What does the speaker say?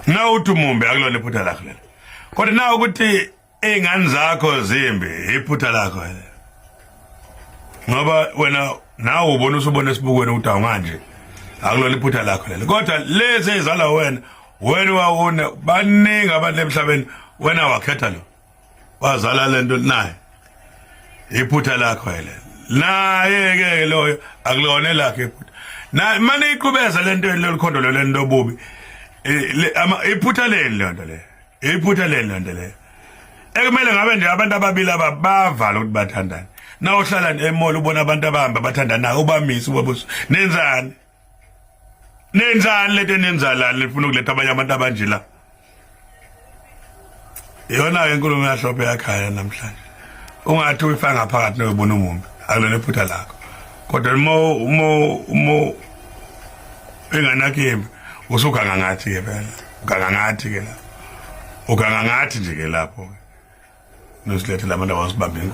Na uthi mumbi akulona iphutha lakho lelo. Kodwa na ukuthi iy'ngane zakho zimbi iphutha lakho lelo. Ngoba wena nawe ubona usubona esibukweni ukuthi awunganje. Akulona iphutha lakho lelo. Kodwa lezi ezala wena wena wawuna baningi abantu emhlabeni wena wakhetha lo. Wazala lento naye. Iphutha lakho lelo. Naye ke loyo akulona elakhe iphutha. Na manje iqhubeza lento lolu khondo lento obubi. Iphutha leni le nto le. Iphutha leni le nto le. Ekumele ngabe nje abantu ababili ababavala ukuthi bathandane. Na uhlala emall ubona abantu abahamba bathandana ubamise ubabuso. Nenzani? Nenzani lento enenzalani nifuna ukuletha abanye abantu abanje la? Iyona ke inkulumo yahlophe yakhaya namhlanje. Ungathi uyifaka ngaphakathi noyobona umumbi. Akulona iphutha lakho. Kodwa uma uma uma enganakho usuganga ngathi ke phela. Uganga ngathi ke la. Uganga ngathi nje ke lapho ke. Nosilethela abantu abasibambe inkosi.